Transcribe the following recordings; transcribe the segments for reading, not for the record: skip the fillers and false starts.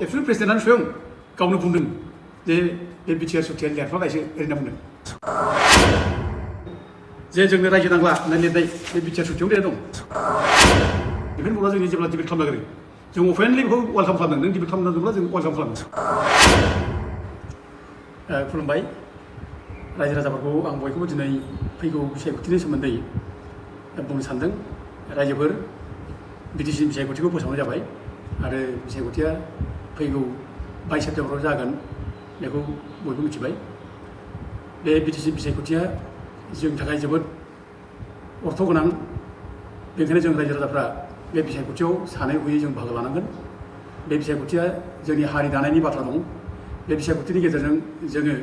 absolute प्रेसिडेन्टआनो स्वयं गावनो बुंदों जे बे बिटिआर सुक्तिया लेरफ्लानायसो ओरैनो बुंदों जे जोंनो रायजो नांला होननानै लिरनाय बे बिटिआर सुक्तियाव लिरनाय दं बेफोरनि बर'आ जोंनि जेब्ला डिबेट खालामनो नागिरो जों अपेनलि बेखौ वेलकाम खालामदों नों डिबेट खालामनांगौब्ला जों वेलकाम खालामो खुलुमबाय रायजो राजाफोरखौ आं बयखौबो दिनै फैगौ बिसायख'थिनि सोमोन्दै बुंनो सानदों रायजोफोर बिटिसि बिसायख'थिखौ फोसावनाय जाबाय आरो बिसायख'थिया फैगौ 22 सेप्तेम्बराव जागोन बेखौ बयबो मिथिबाय बे बिटिसि बिसायख'थिया जोंनि थाखाय जोबोद अर्थ गोनां बेनिखायनो जों रायजो राजाफ्रा बे बिसायख'थियाव सानै हयै जों बाहागो लानांगोन बे बिसायख'थिया जोंनि हारि दानायनि बाथ्रा दं बे बिसायख'थिनि गेजेरजों जोङो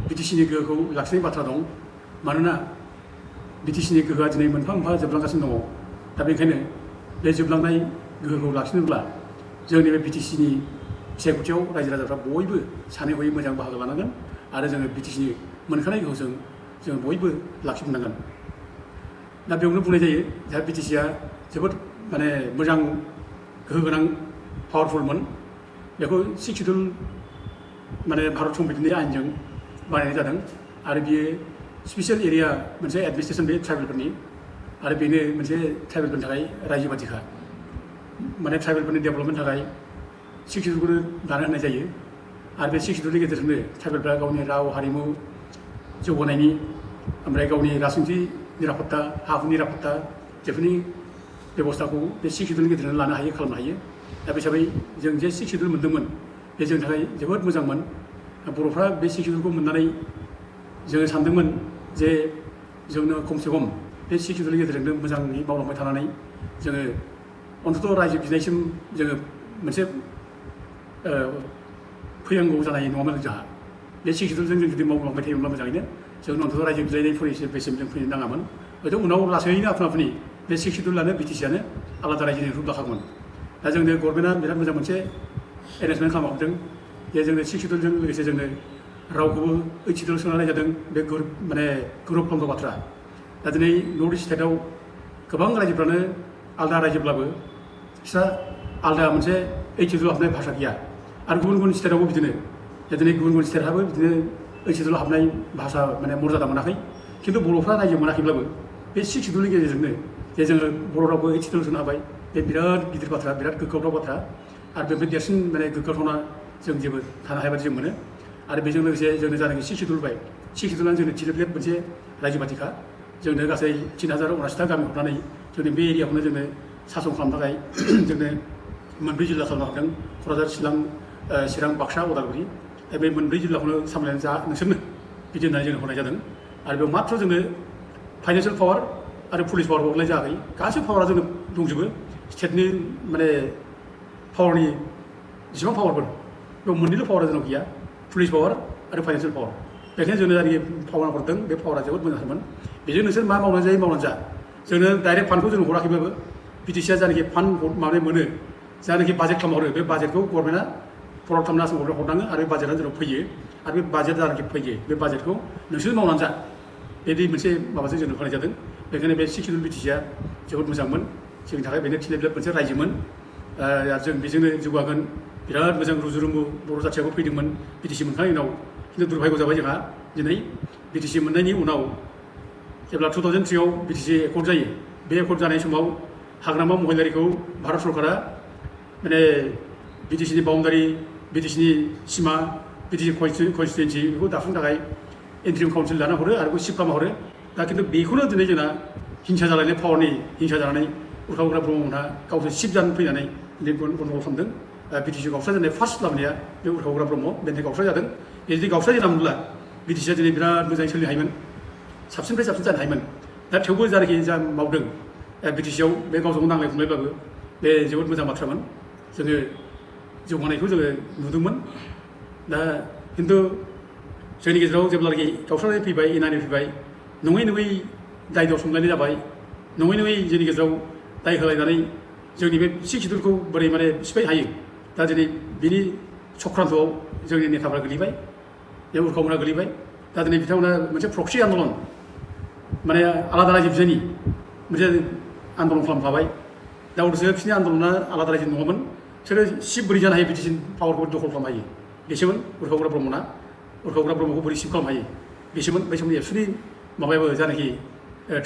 बिटिसिनि गोहोखौ लाखिनायनि बाथ्रा दं मानोना बिटिसिनि गोहोआ दिनै मोनफा मोनफा जोबलांगासिनो दङ दा बेनिखायनो बे जोबलांनाय गोहोखौ लाखिनोब्ला जोंनि बे बिटिसिनि बिसायख'थियाव रायजो राजाफ्रा बयबो सानै हयै मोजां बाहागो लानांगोन आरो जोङो बिटिसिनि मोनखानाय गोहोजों जों बयबो लाखिफिननांगोन दा बेयावनो बुंनाय जायो जोंहा बिटिसिया जोबोद माने मोजां गोहो गोनां पावारफुलमोन बेखौ 6 शिड्युल माने भारत संबिधाननि आयेनजों बानायनाय जादों आरो बियो स्पेसियेल एरिया मोनसे एडमिनिस्ट्रेसन बे ट्राइबेलफोरनि आरो बेनो मोनसे ट्राइबेलफोरनि थाखाय रायजो बादिखा माने ट्राइबेलफोरनि डेभेलपमेन्टनि थाखाय 6 शिड्युलखौनो दानो होनाय जायो आरो बे 6 शिड्युलनि गेजेरजोंनो ट्राइबेलफ्रा गावनि राव हारिमु जौगानायनि ओमफ्राय गावनि राजखान्थि निरापत्ता हा-हु निरापत्ता बेफोरनि बेबस्थाखौ बे 6 शिड्युलनि गेजेरजों लानो हायो खालामनो हायो दा बे हिसाबै जों जे 6 शिड्युल मोन्दोंमोन बे जोंनि थाखाय जोबोद मोजांमोन बर'फ्रा बे 6 शिड्युलखौ मोननानै जोङो सानदोंमोन जे जोंनो खमसे खम बे 6 शिड्युलनि गेजेरजोंनो मोजाङै मावलांबाय थानानै जोङो अन्तत' रायजो बिनायसिम जोङो मोनसे फैनांगौ जानाय नङामोन जोंहा बे 6 शिड्युलजों जों जुदि मावलांबाय थायोब्ला मोजाङैनो जों अन्तत' रायजो बिलायनाय फरिसिम जों फैनो नाङामोन हयथ' उनाव लासैनो आपना आपनि बे 6 शिड्युलानो बिटिसियानो आलादा रायजोनि रुप लाखागौमोन दा जोंनो गभर्नमेन्टआ बिराद मोजां मोनसे एरेन्जमेन्ट खालामहरदों जे जोंनो 6 शिड्युलजों लोगोसे जोंनो रावखौबो 8 शिड्युल सोना होनाय जादों बे माने गौरब खालामग्रा बाथ्रा दा दिनै नर्थ इस्ट स्टेटआव गोबां रायजोफ्रानो आलादा रायजोब्लाबो बिस्रा आलादा मोनसे 8 शिड्युल हाबनाय भाषा गैया आरो गुबुन गुबुन स्टेटआवबो बिदिनो दिनै गुबुन गुबुन स्टेटहाबो बिदिनो 8 शिड्युल हाबनाय भाषा माने मर्यादा मोनाखै खिन्थु बर'फ्रा रायजो मोनाखैब्लाबो बे 6 शिड्युलनि गेजेरजोंनो जे जोङो बर' रावखौ 8 शिड्युल सोनो हाबाय बे बिराद गिदिर बाथ्रा बिराद गोग्गाथाव बाथ्रा आरो बेनिफ्राय देरसिन माने गोग्गाथावना जों जेबो थानो हाया बायदि जों मोनो आरो बेजों लोगोसे जोंनो जानाखि 6 शिड्युल बाय 6 शिड्युलानो जोंनो थिलेबलेब मोनसे रायजो बादिखा जोंनो गासै 3079टा गामि हरनानै जोंनि बे एरियाखौनो जोंनो सासन खालामनो थाखाय जोंनो 9 जिल्ला खालामनो हादों क'क्राझार चिरां बाक्सा उदालगुरि दा बे 9 जिल्लाखौनो सामलायनानै जा नोंसोरनो बिदि होननानै जोंनो हरनाय जादों आरो बेयाव माथ्र जोंनो फाइनान्सियेल पावार आरो पुलिस पावार हरनाय जायाखै गासै पावारा जोंनो दंजोबो स्टेटनि माने पावारनि जेसेबां पावारफोर बेयाव मोननैल' पावारा जोंनाव गैया पुलिस पावार आरो फाइनान्सियेल पावार बेखायनो जोंनो जायनाखि पावार हरदों बे पावारा जोबोद मोजांमोन बेजों नोंसोर मा मावनानै जायो मावनानै जा जोंनो डाइरेक्ट फान्डखौ जों हराखैब्लाबो बिटिसिआ जायनाखि फान्ड माने मोनो जायनाखि बाजेट खालामहरो बे बाजेटखौ गभर्नमेन्टआ प्रभाब खालामना आसाम हरनाङो आरो बे बाजेटआ जोंनाव फैयो आरो बे बाजेट जायनाखि फैयो बे बाजेटखौ नोंसोर मावनानै जा बेदि मोनसे माबाजों जोंनो होनाय जादों बेखायनो बे 6 शिड्युल बिटिसिआ जोबोद मोजांमोन जोंनि थाखाय बेनो थिलेबलेब मोनसे रायजोमोन जों बेजोंनो जौगागोन बिराद मोजां रुजु रुमु बर' जाथियाबो फैदोंमोन बिटिसि मोनखांनायनि उनाव खिन्थु दुर्भाग्य जाबाय जोंहा दिनै बिटिसि मोननायनि उनाव जेब्ला 2003 आव बिटिसि एकर्ड जायो बे एकर्ड जानाय समाव हाग्रामा महिलारिखौ भारत सरकारा माने बिटिसिनि बाउन्डारि बिटिसिनि सिमा बिटिसि कन्स्टिटुवेन्सि बेखौ दाफुंनो थाखाय इन्ट्रिम काउन्सिल दाना हरो आरो बेखौ सिफ खालामना हरो दा खिन्थु बेखौनो दिनै जोंना हिंसा जालायनाय पावारनि हिंसा जानानै उल्था ब्रह्ममोनहा गावसोर सिफ जानो फैनानै दिनै गन्दगल खालामदों बिटिसि गावस्रा जानाय फार्स्ट लाबोनाया बे उल्था ब्रह्म बेनिफ्राय गावस्रा जादों बे जुदि गावस्रा जानांगौब्ला बिटिसिआ दिनै बिराद मोजाङै सोलिनो हायोमोन साबसिननिफ्राय साबसिन जानो हायोमोन दा थेवबो जायनाखि जा मावदों बिटिसिआव बे गावजों गाव नांलाय खमलायब्लाबो बे जोबोद मोजां बाथ्रामोन जोङो जौगानायखौ जोङो नुदोंमोन दा खिन्थु जोंनि गेजेराव जेब्लानाखि गावस्रानाय फैबाय एनानि फैबाय नङै दाय दर संलायनाय जाबाय नङै जोंनि गेजेराव दाय होलायनानै जोंनि बे 6 शिड्युलखौ बोरै माने सिफाय हायो दा दिनै बिनि चक्रान्तआव जोंनि नेताफ्रा गोलैबाय बे उल्खावमोना गोलैबाय दा दिनै बिथांमोना मोनसे प्रक्सि आन्दलन माने आलादा रायजो बिनायनि मोनसे आन्दलन खालामखाबाय दा अबयस्से बिसोरनि आन्दलना आलादा रायजो नङामोन बिसोरो सिफ बोरै जानो हायो बिटिसि पावारखौ दखल खालामनो हायो बेसोमोन उरखावग्रा ब्रह्मना उरखावग्रा ब्रह्मखौ बोरै सिफ खालामनो हायो बेसोमोन बै समनि एबसुनि माबायाबो जानाखि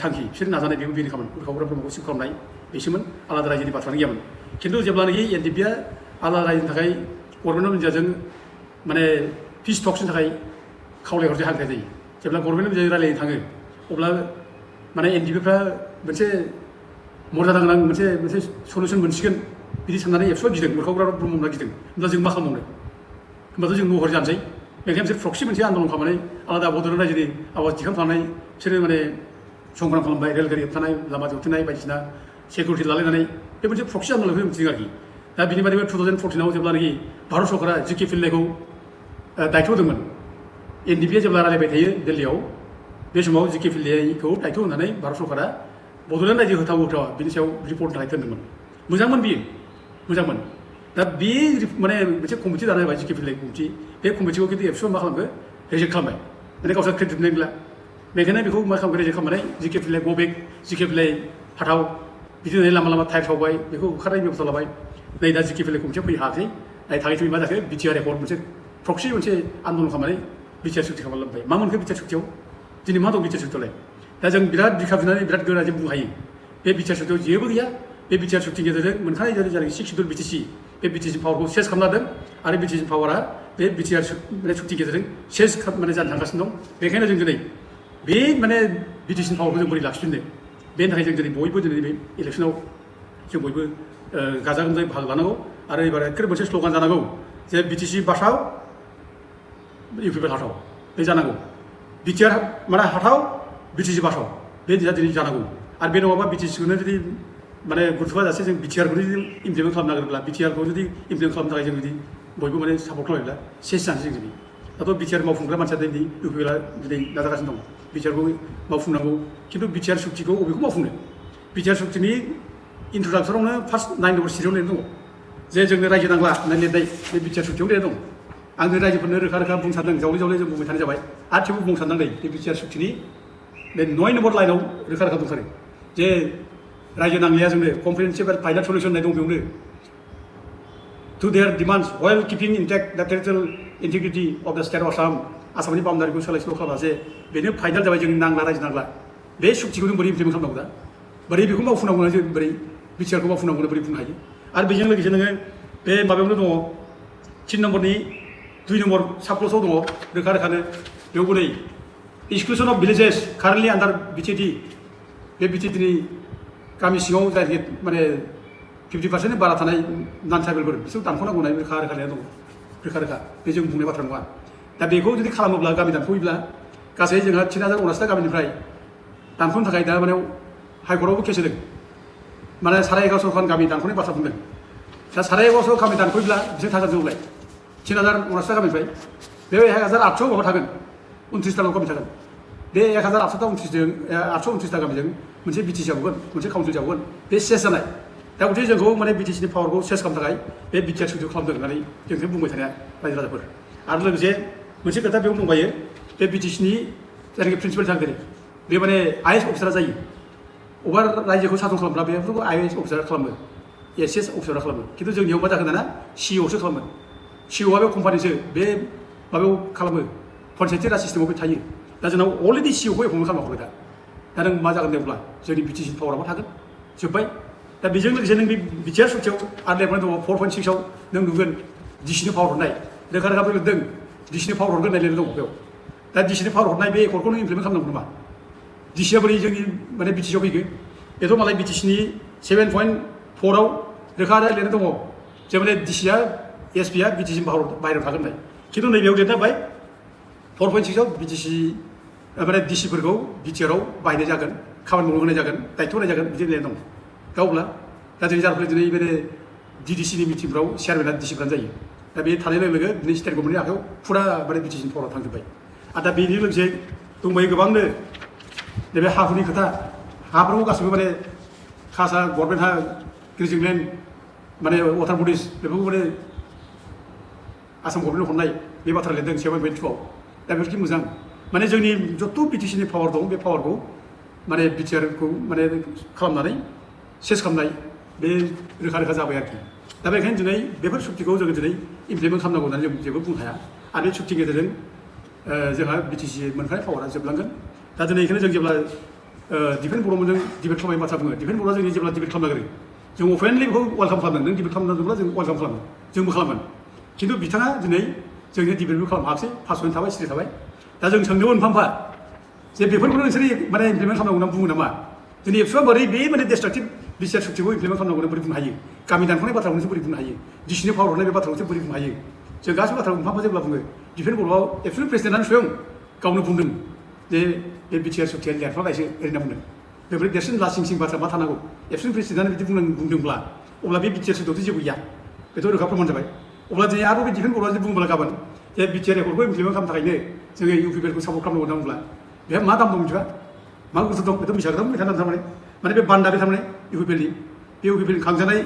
थांखि बिसोर नाजानाय बेबो बेनो खामोन उरखावग्रा ब्रह्मखौ सिफ खालामनाय बेसोमोन आलादा रायजोनि बाथ्रानो गैयामोन खिन्थु जेब्लानाखि एनडिपिआ आलादा रायजोनि थाखाय गभर्नमेन्ट अफ इन्डियाजों माने पिस टक्सनि थाखाय खावलायहरसे हांख्राय जायो जेब्ला गभर्नमेन्ट अफ इन्डियाजों रायलायनो थाङो अब्ला माने एनडिपिफ्रा मोनसे मर्यादा गोनां मोनसे सलुसन मोनसिगोन बिदि साननानै एबसुआ गिदों उरखावग्रा ब्रह्मफ्रा गिदों होमब्ला जों मा खालामबावनो होमबाथ' जों नहर जानोसै बेनिखायनो बिसोर प्रक्सि मोनसे आन्दलन खालामनानै आलादा बड'लेण्ड रायजोनि आवाज दिखांखांनानै बिसोरो माने संग्राम खालामबाय रेलगारि होबथानाय लामा होबथानाय बायदिसिना सिकिउरिटि लालायनानै बे मोनसे प्रक्सि आन्दलनखौ मिथिदों आरोखि दा बिनि बादैबो 2014आव जेब्लानाखि भारत सरकारा जिके फिल्डखौ दायथ' होदोंमोन एनडिपिआ जेब्ला रायलायबाय थायो दिल्लीयाव बे समाव जिके फिल्डखौ दायथ' होनानै भारत सरकारा बड'लेण्ड रायजो होथावा बिनि सायाव रिपर्ट थाखाय दोनदोंमोन मोजांमोन बियो मोजांमोन दा बे माने मोनसे कमिटि दानाय जाबाय जिके फिल्ड कमिटि बे कमिटिखौ खिन्थु एबसुआ मा खालामखो रिजेक्ट खालामबाय माने गावसोर क्रेडिट मोननाय गैला बेखायनो बेखौ मा खालामखो रिजेक्ट खालामनानै जिके फिल्ड गबेक जिके फिल्ड हाथाव बिदिनो लामा लामा टायार सावबाय बेखौ होखारनायनि बेबस्था लाबाय नै दा जिके फिल्ड कमिटियाव फैनो हायाखै थाङै थुङै मा जाखो बिटिआर रेकर्ड मोनसे प्रक्सि मोनसे आन्दलन खालामनानै बिटिआर सुक्ति खालामना लाबोबाय मा मोनखो बिटिआर सुक्तियाव दिनै मा दं बिटिआर सुक्तियावलाय दा जों बिराद बिखा बिनानै बिराद गोराजों बुंनो हायो बे बिटिआर सुक्तियाव जेबो गैया बे बिटिआर सुक्तिनि गेजेरजों मोनखानाय जादों 6 सिड्युल बिटिसि बे बिटिसि पावारखौ सेस खालामना होदों आरो बिटिसि पावारा बे बिटिआर माने सुक्तिनि गेजेरजों सेस माने जानो थांगासिनो दं बेखायनो जों दिनै बे माने बिटिसि पावारखौ जों बोरै लाखिफिननो बेनि थाखाय जों दिनै बयबो दिनै बे इलेक्सनाव जों बयबो गाजा गोमजायै बाहागो लानांगौ आरो एबार एखेबारे मोनसे स्ल'गान जानांगौ जे बिटिसि बासाव इउपिपिएल हाथाव बे जानांगौ बिटिआर माने हाथाव बिटिसि बासाव बे दिनै जानांगौ आरो बे नङाबा बिटिसिखौनो जुदि माने गुरुत्वा जासे जों बिटिआरखौ जुदि इमप्लिमेन्ट खालामनो नागिरोब्ला बिटिआरखौ जुदि इमप्लिमेन्ट खालामनो थाखाय जों जुदि बयबो माने सापर्ट खालामोब्ला सेस जानोसै जों दिनै दाथ' बिटिआर मावफुंग्रा मानसिया दिनै इउपिपिएलआ दिनै नाजागासिनो दं बिटिआरखौ मावफुंनांगौ खिन्थु बिटिआर सुक्तिखौ बबेखौ मावफुंनो बिटिआर सुक्तिनि इन्ट्रडाक्सनावनो फार्स्ट 9 नम्बर सिरियाव लिरनाय दङ जे जोंनो रायजो नांला होननाय लिरनाय बे बिटिआर सुक्तियाव लिरनाय दं आंनो रायजोफोरनो रोखा रोखा बुंसारदों जावले जावले जों बुंबाय थानाय जाबाय आरो थेवबो बुंसारदों नै बे बिटिआर सुक्तिनि बे 9 नम्बर लाइनाव रोखा रोखा दंथारो जे रायजो नांलाया जोंनो कमप्रिहेन्सिभ एन्ड फाइनाल सलिउसन होननाय दं बेयावनो to their demands while keeping intact the territorial integrity of the state of आसामनि बाउन्डारिखौ सोलाय सोल' खालामासे बेनो फाइनाल जाबाय जोंनि नांला रायजो नांला बे सुक्तिखौ जों बोरै इमप्लिमेन्ट खालामनांगौ दा बोरै बेखौ मावफुंनांगौ जों बोरै बिटिआरखौ मावफुंनांगौ बोरै बुंनो हायो आरो बेजों लोगोसे नोङो बे माबायावनो दङ 3 नम्बरनि 2 नम्बर साबक्लसाव दङ रोखा रोखानो बेयावबो नै एक्सक्लुसन अफ भिलेजेस कारेन्टलि आन्डार बिटिएडि बे बिटिएडिनि गामि सिङाव जायखि माने 50% बारा थानाय नन ट्राइबेलफोर बिसोर दानख'नांगौ होननाय रोखा रोखा लिरनाय दङ रोखा रोखा बे जों बुंनाय बाथ्रा नङा दा बेखौ जुदि खालामोब्ला गामि दानख'योब्ला गासै जोंहा 3019टा गामिनिफ्राय दानख'नो थाखाय दा माने हाइकर्टआवबो केस होदों माने 11,500 खान गामि दानख'नाय बाथ्रा बुंदों दा 11,500 गामि दानख'योब्ला बिसोर थागोन जौलाय 3019टा गामिनिफ्राय बे 1,800 माबा थागोन 29टाल' गामि थागोन बे 1,829टा गामिजों मोनसे बिटिसि जाबावगोन मोनसे काउन्सिल जाबावगोन बे सेस जानाय दा गथे जोंखौ माने बिटिसिनि पावारखौ सेस खालामनो थाखाय बे बिटिआर सुक्तिखौ खालामदों होननानै जोंखौ बुंबाय थानाया रायजो राजाफोर आरो लोगोसे मोनसे खोथा बेयाव दंबायो बे बिटिसिनि जायनाखि प्रिन्सिपाल सेक्रेटारि बे माने आइएएस अफिसारा जायो अबा रायजोखौ सासन खालामब्ला बेफोरखौ आइएएस अफिसारा खालामो एसएस अफिसारा खालामो खिन्थु जोंनियाव मा जागोन दाना सिइअसो खालामो सिइअआ बे कम्पानिसो बे माबायाव खालामो पन्सायती राज सिस्टेमाव बे थायो दा जोंनाव अलरेडि सिइअखौ एपइन्ट खालामखाबाय दा नों मा जागोन दे अब्ला जोंनि बिटिसि पावाराबो थागोन जोब्बाय दा बेजों लोगोसे नों बे बिटिआर सुक्तियाव आरो लिरनाय दङ 4.6आव नों नुगोन डिसिनि पावार हरनाय रोखा रोखा लिरदों डिसिनि पावार हरगोन होननाय लिरनाय दङ बेयाव दा डिसिनि पावार हरनाय बे एकर्डखौ नों इमप्लिमेन्ट खालामनांगौ नामा डिसिआ बोरै जोंनि माने बिटिसिआव फैगो बेथ' मालाय बिटिसिनि 7.4आव रोखा लिरनाय दङ जे माने डिसिआ एसपिआ बिटिसि बाहेरायाव थागोन होननाय खिन्थु नैबेयाव लिरनाय जाबाय 4.6आव बिटिसि माने डिसिफोरखौ बिटिआरआव बाहायनाय जागोन खामानि मावनो होनाय जागोन दायथ' होनाय जागोन बिदि लिरनाय दं दा अब्ला दा जोंनि जारफोर दिनै बे डिडिसिनि मिटिंफ्राव चेयारमेना डिसिफ्रानो जायो दा बे थानाय लोगो लोगो दिनै स्टेट गभर्नमेन्टनि आखायाव फुरा माने बिटिसिनि पावारा थांजोब्बाय आरो दा बेनि लोगोसे दंबायो गोबांनो नैबे हा हुनि खोथा हाफोरखौ गासैबो माने खासा गभर्नमेन्ट हा ग्रेजुवेट माने वाटार बडिस बेफोरखौ माने आसाम गभर्नमेन्ट हरनाय बे बाथ्रा लिरदों 7.2आव दा बेफोरखि मोजां माने जोंनि जत' बिटिसिनि पावार दं बे पावारखौ माने बिटिआरखौ माने खालामनानै सेस खालामनाय बे रोखा रोखा जाबाय आरोखि दा बेखायनो दिनै बेफोर सुक्तिखौ जोङो दिनै इमप्लिमेन्ट खालामनांगौ होननानै जों जेबो बुंनो हाया आरो बे सुक्तिनि गेजेरजों जोंहा बिटिसि मोनखानाय पावारा जोबलांगोन दा दिनै बेखायनो जों जेब्ला डिफेन्स बर'जों डिबेट खालामनाय बाथ्रा बुङो डिफेन्स बर'आ जोंनि जेब्ला डिबेट खालामनो नागिरो जों अपेनलि बेखौ वेलकाम खालामदों नों डिबेट खालामनांगौब्ला जों वेलकाम खालामो जोंबो खालामगोन खिन्थु बिथाङा दिनै जोंनि डिबेटबो खालामनो हायाखिसै पासयैनो थाबाय सिरि थाबाय दा जों सोंदोंमोन मोनफा जे बेफोरखौनो नोंसोर माने इमप्लिमेन्ट खालामनांगौ होनना बुङो नामा दिनै एबसुआ बोरै बे माने डिस्ट्राक्टिभ बिटिआर सुक्तिखौ इमप्लिमेन्ट खालामनांगौ बोरै बुंनो हायो गामि दानख'नाय बाथ्राखौ नोंसोर बोरै बुंनो हायो डिसिनि पावार हरनाय बे बाथ्राखौ नोंसोर बोरै बुंनो हायो जों गासैबो बाथ्राखौ मोनफा जेब्ला बुङो डिफेन्स बर'आव एबसुनि प्रेसिडेन्टआनो स्वयं गावनो बुंदों जे बे बिटिआर सुक्तिया लेरफ्लानायसो ओरैनो बुंदों बेफोर देरसिन लासिं बाथ्रा मा थानांगौ एबसुनि प्रेसिडेन्टआनो बिदि बुंदोंब्ला अब्ला बे बिटिआर सुक्तियावथ' जेबो गैया बेथ' रोखा प्रमाण जाबाय अब्ला दिनै आरो बे डिफेन्स बर'आ जुदि बुंब्ला गाबोन जे बिटिआर एकर्डखौ इमप्लिमेन्ट खालामनो थाखायनो जोङो इउपिपिएलखौ सापर्ट खालामनांगौ होनना बुंब्ला बेहा मा दाम दं मिथिबा मा गुरुथ दं बेथ' मिसा खोथा बुंबाय थानानै थारमाने माने बे बान्दा बे थारमाने इउपिपिएलनि बे इउपिपिएलनि खांजानाय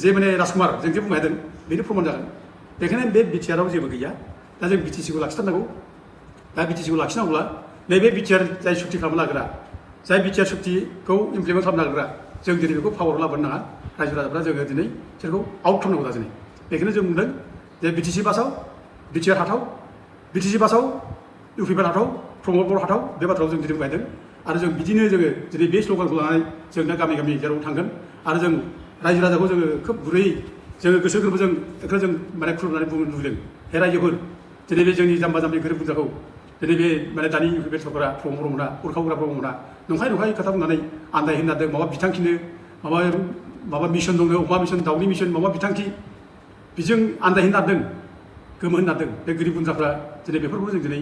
जे माने राजकुमार जों जे बुंनो हादों बेनो प्रमाण जागोन बेखायनो बे बिटिआराव जेबो गैया दा जों बिटिसिखौ लाखिथारनांगौ दा बिटिसिखौ लाखिनांगौब्ला नैबे बिटिआर जाय सुक्ति खालामनो नागिरा जाय बिटिआर सुक्तिखौ इमप्लिमेन्ट खालामनो नागिरा जों दिनै बेखौ पावाराव लाबोनो नाङा रायजो राजाफ्रा जोङो दिनै बिसोरखौ आउट खालामनांगौ दा दिनै बेखायनो जों बुंदों जे बिटिसि बासाव बिटिआर हाथाव बिटिसि बासाव इउपिपिएल हाथाव प्रमद बर' हाथाव बे बाथ्राखौ जों दिनै बुंबायदों आरो जों बिदिनो जोङो दिनै बे स्ल'गानखौ लानानै जों दा गामि जेराव थांगोन आरो जों रायजो राजाखौ जोङो खोब गुरैयै जोङो गोसो गोरबोजों बेखौ जों माने खुलुमनानै बुंनो लुबैदों हे रायजोफोर दिनै बे जोंनि जाम्बा जाम्बि गोरिब गुन्द्राखौ दिनै बे माने दानि इउपिपिएल सरकारा प्रमद बर' मोना उरखावग्रा बर' मोना नंखाय खोथा बुंनानै आन्दायहोनो नागिरदों माबा बिथांखिनो माबा मिशन दंनो अमा मिशन दाउनि मिशन माबा बिथांखि बिजों आन्दायहोनो नागिरदों गोमोहोनो नागिरदों बे गोरिब गुन्द्राफ्रा दिनै बेफोरखौ जों दिनै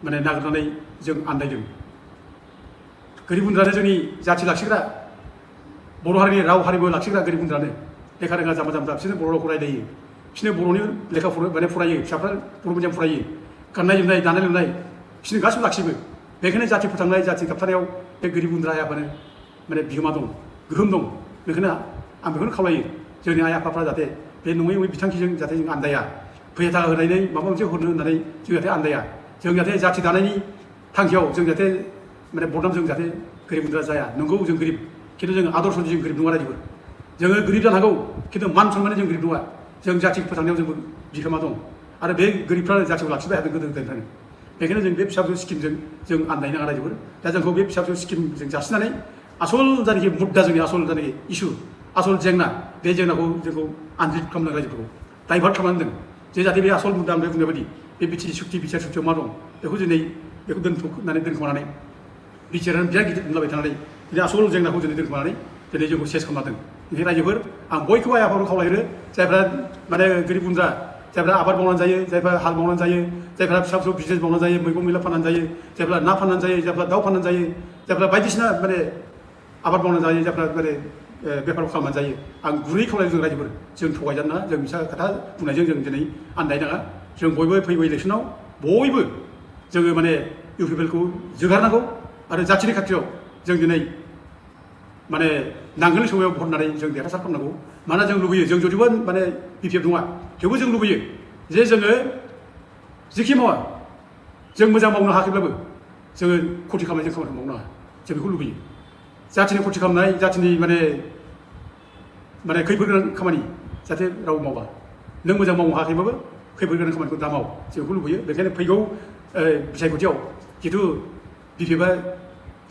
माने नागिरनानै जों आन्दायदों गोरिब गुन्द्रानो जोंनि जाथि लाखिग्रा बर' हारिनि राव हारिमु लाखिग्रा गोरिब गुन्द्रानो लेखा रोङा जाम्बा जाम्बा बिसोरनो बर' रावखौ रायलायो बिसोरनो बर'नि लेखा माने फरायो फिसाफ्रा बर' मिडियाम फरायो गाननाय जोमनाय दानाय लुनाय बिसोरनो गासिबो लाखिजोबो बेखायनो जाथि फोथांनाय जाथि गाबथानायाव बे गोरिब गुन्द्रा आफानो माने बिहोमा दं गोहोम दं बेखायनो आं बेखौनो खावलायो जोंनि आइ आफाफ्रा जाहाथे बे नङै बिथांखिजों जाहाथे जों आन्दाया फैसा थाखा होनानै माबा मोनसे हरनो होननानै जों जाहाथे आन्दाया जों जाहाथे जाथि दानायनि थांखियाव जों जाहाथे माने बदनामजों जाहाथे गोरिब गुन्द्रा जाया नंगौ जों गोरिब खिन्थु जों आदर्शनि जों गोरिब नङा रायजोफोर जोङो गोरिब जानो हागौ खिन्थु मान सनमाननि जों गोरिब नङा जों जाथि फोथांनायाव जोंबो बिहोमा दं आरो बे गोरिबफ्रा जाथिखौ लाखिबाय थादों गोदो गोदायनिफ्रायनो बेखायनो जों बे फिसा फिसौ स्किमजों जों आन्दायनो नाङा रायजोफोर दा जोंखौ बे फिसा फिसौ स्किमजों जासिनानै आसल जायनाखि मुद्दा जोंनि आसल जायनाखि इसु आसल जेंना बे जेंनाखौ जोंखौ आनजित खालामदों रायजोफोरखौ डाइभार्ट खालामदों जे जाहाथे बे आसल मुद्दा ओमफ्राय बुंनाय बायदि बे बिटिसि सुक्ति बिटिआर सुक्तियाव मा दं बेखौ दिनै बेखौ दोनखोमानानै बिटिआरानो बिराद गिदिर बुंलाबाय थानानै दिनै आसल जेंनाखौ दिनै दोनखोमानानै दिनै जोंखौ सेस खालामदों बेनिखायनो रायजोफोर आं बयखौबो आइ आफाखौ खावलायनो जायफ्रा माने गोरिब गुन्द्रा जायफ्रा आबाद मावनानै जायो जायफ्रा हाल मावनानै जायो जायफ्रा फिसा फिसौ बिजनेस मावनानै जायो मैगं मैला फाननानै जायो जायफ्रा ना फाननानै जायो जायफ्रा दाउ फाननानै जायो जायफ्रा बायदिसिना माने आबाद मावनानै जायो जायफ्रा माने बेफार खालामनानै जायो आं गुरै खावलायो जों रायजोफोर जों थगायजानो नाङा जों फिसा खोथा बुंनायजों जों दिनै आन्दायनाङा जों बयबो फैगौ इलेक्सनाव बयबो जोङो माने इउपिपिएलखौ जोगारनांगौ आरो जाथिनि खाथियाव जों दिनै माने नांगोलनि सौयाव भट होनानै जों देरहासार खालामनांगौ मानोना जों लुबैयो जों जुदिबो माने बिपिएफ नङा थेवबो जों लुबैयो जे जोङो जेखि मावा जों मोजां मावनो हायाखैब्लाबो जोङो खथि खालामनाय जों खामानि मावनो हाया जों बेखौ लुबैयो जाथिनि खथि खालामनाय जाथिनि माने खैफोद गोनां खामानि जाहाथे रावबो मावा नों मोजां मावनो हायाखैबाबो खैफोद गोनां खामानिखौ दा माव जों बेखौ लुबैयो बेखायनो फैगौ बिसायख'थियाव जिथु बिपिएफआ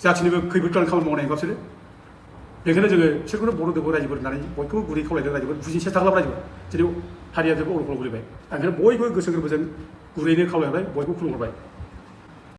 जाथिनिबो खैफोद गोनां खामानि मावनाय नङा बिसोरो बेखायनो जोङो बिसोरखौनो बर' दोबो रायजोफोर होननानै बयखौबो गुरै खावलायदों रायजोफोर बुजिनो सेस्था खालाम रायजोफोर जेरै हारिया जोबोद अलखल गोलैबाय ओंखायनो बयबो गोसो गोरबोजों गुरैनो खावलायहरबाय बयबो खुलुमहरबाय